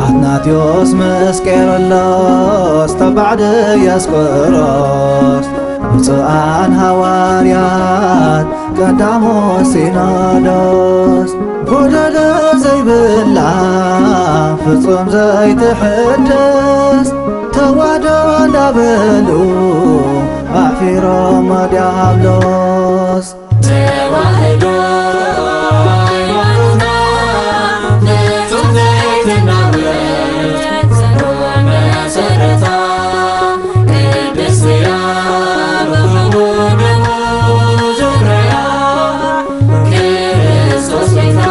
ኣትናቴዎስ ምስ ቄርሎስ ተባዕ ድያስቆሮስ፣ ብፁዓን ሃዋርያት ቀዳሞት ሲኖዶስ፣ ጎደሎ ዘይብላ ፍጹም ዘይትሕደስ፣ ተዋህዶ እንዳበሉ ኣሕፊሮም ዲያብሎስ። ተዋህዶ ሃይማኖትና ፍጹም ዘይትናወጽ ጽኑዕ መሰረታ፣ ቅድስቲ እያ ብኽቡር ደሙ ዘፍረያ ክርስቶስ ቤታ።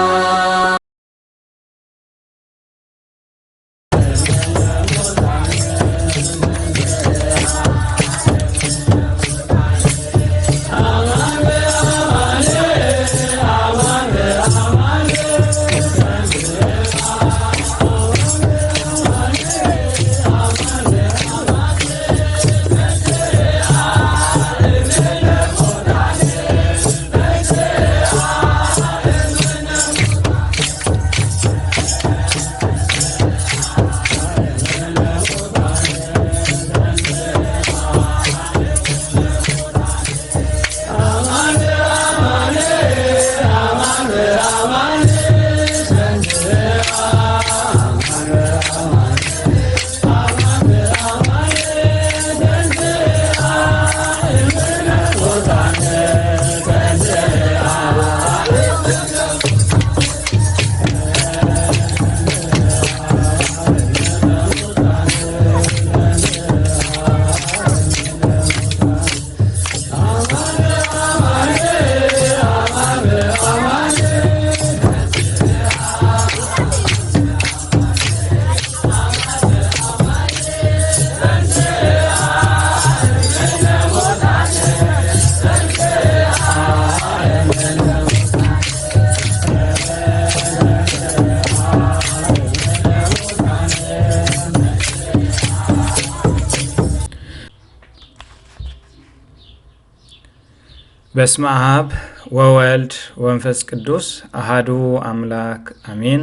በስመ አብ ወወልድ ወመንፈስ ቅዱስ አሃዱ አምላክ አሜን።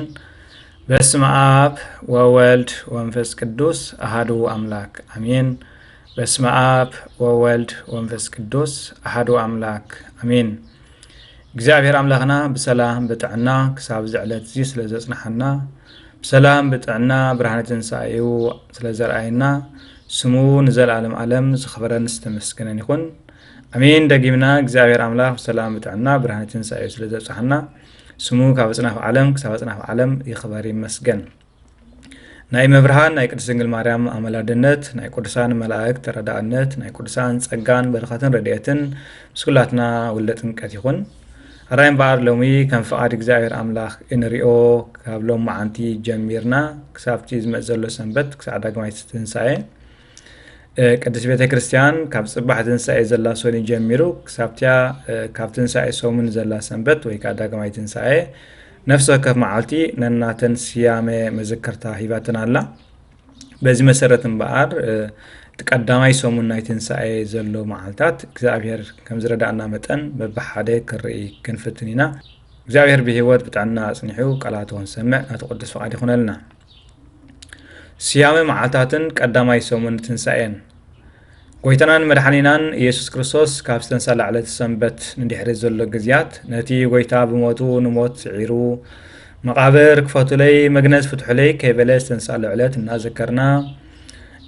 በስመ አብ ወወልድ ወመንፈስ ቅዱስ አሃዱ አምላክ አሜን። በስመ አብ ወወልድ ወመንፈስ ቅዱስ አሃዱ አምላክ አሜን። እግዚኣብሔር ኣምላኽና ብሰላም ብጥዕና ክሳብ እዚ ዕለት እዚ ስለ ዘጽንሓና፣ ብሰላም ብጥዕና ብርሃነ ትንሳኤኡ ስለ ዘርኣየና፣ ስሙ ንዘለኣለም ዓለም ዝኸበረን ዝተመስገነን ይኹን። ኣሜን። ደጊምና እግዚኣብሔር ኣምላኽ ብሰላም ብጥዕና ብርሃነ ትንሳኤኡ ስለ ዘብጽሓና፣ ስሙ ካብ ኣጽናፍ ዓለም ክሳብ ኣጽናፍ ዓለም ይኽበር ይመስገን። ናይ መብርሃን ናይ ቅድስት ድንግል ማርያም ኣመላድነት፣ ናይ ቅዱሳን መላእክት ተረዳእነት፣ ናይ ቅዱሳን ጸጋን በረኸትን ረድኤትን ምስ ኩላትና ውልደ ጥምቀት ይኹን። ኣራይ እምበኣር ሎሚ ከም ፍቓድ እግዚኣብሔር ኣምላኽ እንሪኦ ካብ ሎማዓንቲ ጀሚርና ክሳብቲ ዝመጽእ ዘሎ ሰንበት ክሳዕ ዳግማይ ትንሳኤ፣ እ፣ ቅድስት ቤተ ክርስቲያን ካብ ጽባሕ ትንሳኤ ዘላ ሶኒ ጀሚሩ ክሳብቲያ፣ እ፣ ካብ ትንሳኤ ሰሙን ዘላ ሰንበት ወይ ከኣ ዳግማይ ትንሳኤ ነፍሲ ወከፍ መዓልቲ ነናተን ስያመ መዘከርታ ሂባተን ኣላ። በዚ መሰረት እምበኣር፣ እ፣ እቲ ቀዳማይ ሰሙን ናይ ትንሳኤ ዘሎ መዓልታት እግዚኣብሔር ከም ዝረዳእና መጠን በብሓደ ክንርኢ ክንፍትን ኢና። እግዚኣብሔር ብህይወት ብጥዕና ኣጽኒሑ ቃላቱ ክንሰምዕ ናቱ ቅዱስ ፍቓድ ይኹነልና። ስያመ መዓልታትን ቀዳማይ ሰሙን ትንሳኤን። ጎይታናን መድሓኒናን ኢየሱስ ክርስቶስ ካብ ዝተንሳ ላዕለቲ ሰንበት ንድሕሪ ዘሎ ግዝያት፣ ነቲ ጎይታ ብሞቱ ንሞት ስዒሩ፣ መቓብር ክፈቱለይ፣ መግነዝ ፍትሑለይ ከይበለ ዝተንሳሉ ዕለት እናዘከርና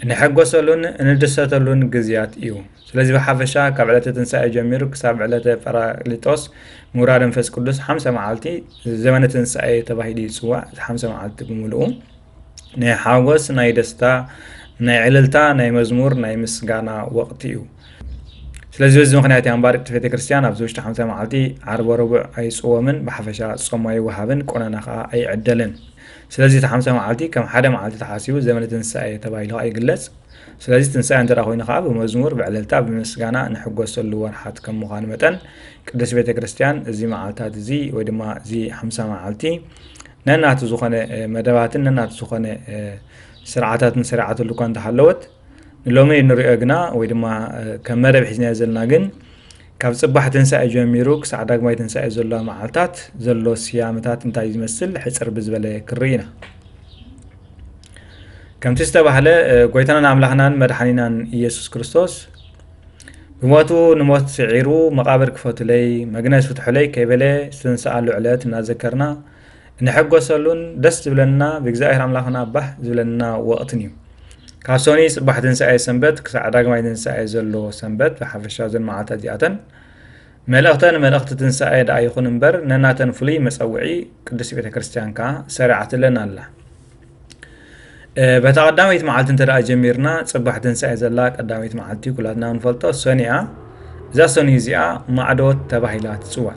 እንሕጎሰሉን እንድሰተሉን ግዝያት እዩ። ስለዚ ብሓፈሻ ካብ ዕለተ ትንሳኤ ጀሚሩ ክሳብ ዕለተ ጳራቅሊጦስ ምውራድ መንፈስ ቅዱስ ሓምሳ መዓልቲ ዘመነ ትንሳኤ ተባሂሉ ይጽዋዕ። ሓምሳ መዓልቲ ብምሉኡ ናይ ሓጎስ፣ ናይ ደስታ፣ ናይ ዕልልታ፣ ናይ መዝሙር፣ ናይ ምስጋና ወቕቲ እዩ። ስለዚ በዚ ምኽንያት እያ እምበኣር ቅድስት ቤተ ክርስቲያን ኣብዚ ውሽጢ ሓምሳ መዓልቲ ዓርበ ረቡዕ ኣይጽወምን፣ ብሓፈሻ ጾም ኣይወሃብን፣ ቆነና ኸኣ ኣይዕደልን። ስለዚ እቲ ሓምሳ መዓልቲ ከም ሓደ መዓልቲ ተሓሲቡ ዘመነ ትንሳኤ ተባሂሉ ኸኣ ይግለጽ። ስለዚ ትንሳኤ እንተ ደኣ ኮይኑ ኸኣ ብመዝሙር፣ ብዕልልታ፣ ብምስጋና ንሕጎሰሉ ወርሓት ከም ምዃኑ መጠን ቅድስት ቤተ ክርስቲያን እዚ መዓልታት እዚ ወይ ድማ እዚ ሓምሳ መዓልቲ ነናቱ ዝኾነ፣ እ፣ መደባትን ነናቱ ዝኾነ፣ እ፣ ስርዓታትን ሰሪዓትሉ እኳ እንተሃለወት፣ ንሎሚ እንሪኦ ግና ወይ ድማ፣ እ፣ ከም መደብ ሒዝናዮ ዘለና ግን ካብ ጽባሕ ትንሳኤ ጀሚሩ ክሳዕ ዳግማይ ትንሳኤ ዘሎ መዓልታት ዘሎ ስያመታት እንታይ እዩ ዝመስል ሕጽር ብዝበለ ክንርኢ ኢና። ከምቲ ዝተባህለ፣ እ፣ ጎይታናን ኣምላኽናን መድሓኒናን ኢየሱስ ክርስቶስ ብሞቱ ንሞት ስዒሩ፣ "መቓብር ክፈቱለይ፣ መግነዝ ፍትሑለይ" ከይበለ ዝተንስኣሉ ዕለት እናዘከርና እንሕጎሰሉን ደስ ዝብለና፣ ብእግዚኣብሔር ኣምላኽና ባህ ዝብለና ወቕትን እዩ። ካብ ሶኒ ጽባሕ ትንሳኤ ሰንበት ክሳዕ ዳግማይ ትንሳኤ ዘሎ ሰንበት፣ ብሓፈሻ እዘን መዓልታት እዚኣተን መልእኽተን መልእኽቲ ትንሳኤ ደኣ ይኹን እምበር፣ ነናተን ፍሉይ መጸውዒ ቅድስቲ ቤተ ክርስቲያን ከኣ ሰሪዓትለን ኣላ። እ፣ በታ ቀዳመይቲ መዓልቲ እንተ ደኣ ጀሚርና፣ ጽባሕ ትንሳኤ ዘላ ቀዳመይቲ መዓልቲ ኩላትና ንፈልጦ ሶኒ እያ። እዛ ሶኒ እዚኣ ማዕዶት ተባሂላ ትጽዋዕ።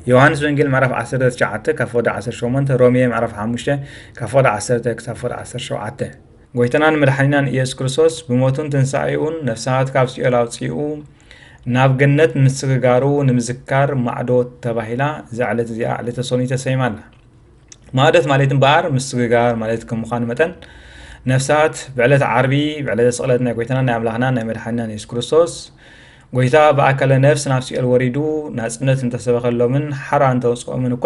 ዮሃንስ ወንጌል ምዕራፍ ዓሰርተ ትሽዓተ ካብ ፍቕዲ ዓሰርተ ሸሞንተ፣ ሮሜ ምዕራፍ ሓሙሽተ ካብ ፍቕዲ ዓሰርተ ክሳብ ፍቕዲ ዓሰርተ ሸውዓተ። ጎይታናን መድሓኒናን ኢየሱስ ክርስቶስ ብሞቱን ትንሳኤኡን ነፍሳት ካብ ሲኦል ኣውጺኡ ናብ ገነት ምስግጋሩ ንምዝካር ማዕዶት ተባሂላ እዛ ዕለት እዚኣ ዕለተ ሶኒ ተሰይማ ኣላ። ማዕዶት ማለት እምበኣር ምስግጋር ማለት ከም ምዃኑ መጠን፣ ነፍሳት ብዕለተ ዓርቢ፣ ብዕለተ ስቕለት ናይ ጎይታናን ናይ ኣምላኽናን ናይ መድሓኒናን ኢየሱስ ክርስቶስ፣ ጎይታ ብኣካለ ነፍስ ናብ ሲኦል ወሪዱ ናጽነት እንተሰበኸሎምን ሓራ እንተውጽኦምን እኳ፣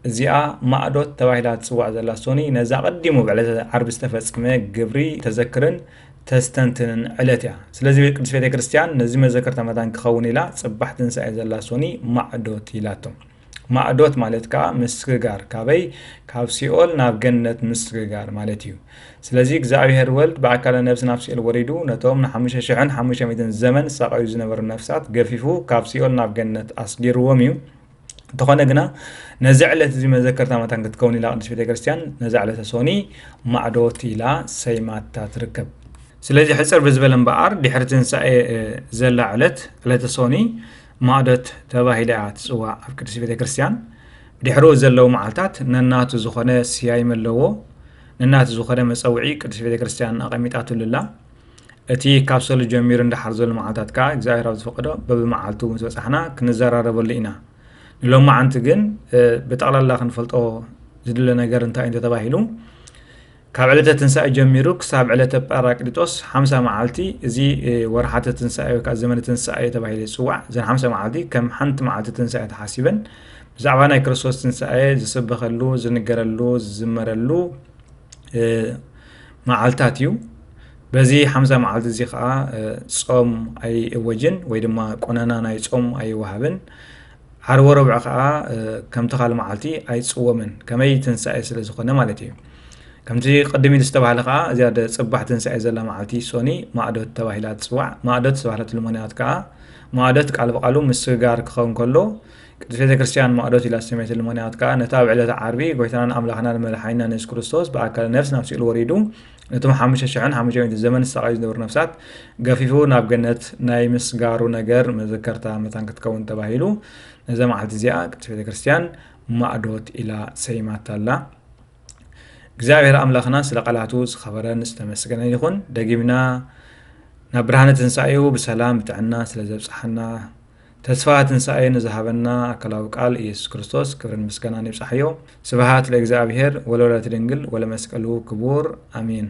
እዚኣ ማዕዶት ተባሂላ ትጽዋዕ ዘላ ሶኒ ነዛ ቀዲሙ ብዕለተ ዓርቢ ዝተፈጸመ ግብሪ ተዘክርን ተስተንትንን ዕለት እያ። ስለዚ ቅድስት ቤተ ክርስቲያን ነዚ መዘከርታ መታን ክኸውን ኢላ ጽባሕ ትንሳኤ ዘላ ሶኒ ማዕዶት ኢላቶ። ማዕዶት ማለት ከኣ ምስግጋር፣ ካበይ? ካብ ሲኦል ናብ ገነት ምስግጋር ማለት እዩ። ስለዚ እግዚኣብሔር ወልድ ብኣካለ ነፍስ ናብ ሲኦል ወሪዱ ነቶም ንሓሙሽተ ሽሕን ሓሙሽተ ሚእትን ዘመን ዝሳቐዩ ዝነበሩ ነፍሳት ገፊፉ ካብ ሲኦል ናብ ገነት ኣስጊርዎም እዩ። እንተኾነ ግና ነዚ ዕለት እዚ መዘከርታ መታን ክትከውን ኢላ ቅድስት ቤተ ክርስቲያን ነዛ ዕለተ ሶኒ ማዕዶት ኢላ ሰይማታ ትርከብ። ስለዚ ሕጽር ብዝበለ እምበኣር ድሕሪ ትንሳኤ፣ እ፣ ዘላ ዕለት፣ ዕለተ ሶኒ ማዕዶት ተባሂላ እያ ትጽዋዕ ኣብ ቅድስት ቤተ ክርስቲያን። ብድሕሪኡ ዘለዉ መዓልታት ነናቱ ዝኾነ ስያይመ ኣለዎ፣ ነናቱ ዝኾነ መጸውዒ ቅድስት ቤተ ክርስቲያን ኣቐሚጣትሉ ኣላ። እቲ ካብ ሰሉስ ጀሚሩ እንዳሓር ዘሎ መዓልታት ከኣ እግዚኣብሔር ኣብ ዝፈቀዶ በብመዓልቱ ምስ በጻሕና ክንዘራረበሉ ኢና። ንሎማዓንቲ ግን፣ እ፣ ብጠቕላላ ክንፈልጦ ዝድለ ነገር እንታይ እዩ እንተተባሂሉ፣ ካብ ዕለተ ትንሳኤ ጀሚሩ ክሳብ ዕለተ ጳራቅሊጦስ ሓምሳ መዓልቲ፣ እዚ፣ እ፣ ወርሓተ ትንሳኤ ወይ ከዓ ዘመነ ትንሳኤ ተባሂሉ ይጽዋዕ። እዘን ሓምሳ መዓልቲ ከም ሓንቲ መዓልቲ ትንሳኤ ተሓሲበን ብዛዕባ ናይ ክርስቶስ ትንሳኤ ዝስበኸሉ፣ ዝንገረሉ፣ ዝዝመረሉ፣ እ፣ መዓልታት እዩ። በዚ ሓምሳ መዓልቲ እዚ ኸዓ፣ እ፣ ጾም ኣይእወጅን ወይ ድማ ቆነና ናይ ጾም ኣይወሃብን። ዓርበ ረቡዕ ኸዓ፣ እ፣ ከምቲ ካልእ መዓልቲ ኣይጽወምን። ከመይ? ትንሳኤ ስለ ዝኾነ ማለት እዩ። ከምቲ ቅድም ኢሉ ዝተባህለ ኸዓ፣ እዚኣ ደ-፣ ጽባሕ ትንሳኤ ዘላ መዓልቲ ሶኒ ማዕዶት ተባሂላ ትጽዋዕ። ማዕዶት ዝተባህለትሉ ምኽንያት ከኣ፣ ማዕዶት ቃል ብቃሉ ምስግጋር ክኸውን ከሎ፣ ቅድስት ቤተ ክርስቲያን ማዕዶት ኢላ ዝሰመየትሉ ምኽንያት ከኣ፣ ነታ ኣብ ዕለተ ዓርቢ ጎይታናን ኣምላኽናን መድሓኒናን የሱስ ክርስቶስ ብኣካለ ነፍስ ናብ ሲኦል ወሪዱ፣ ነቶም ሓሙሽተ ሽሕን ሓሙሽተ ሚእትን ዘመን ዝሳቐዩ ዝነበሩ ነፍሳት ገፊፉ ናብ ገነት ናይ ምስጋሩ ነገር መዘከርታ መታን ክትከውን ተባሂሉ፣ ነዛ መዓልቲ እዚኣ ቅድስት ቤተ ክርስቲያን ማዕዶት ኢላ ሰይማታ ኣላ። እግዚኣብሔር ኣምላኽና ስለ ቃላቱ ዝኸበረን ዝተመስገነን ይኹን። ደጊምና ናብ ብርሃነ ትንሳኤኡ ብሰላም ብጥዕና ስለ ዘብጽሓና፣ ተስፋ ትንሳኤ ንዝሃበና ኣካላዊ ቃል ኢየሱስ ክርስቶስ ክብርን ምስጋናን ይብጻሕዮ። ስብሃት ለእግዚኣብሔር ወለወላዲቱ ድንግል ወለመስቀሉ ክቡር፣ ኣሜን።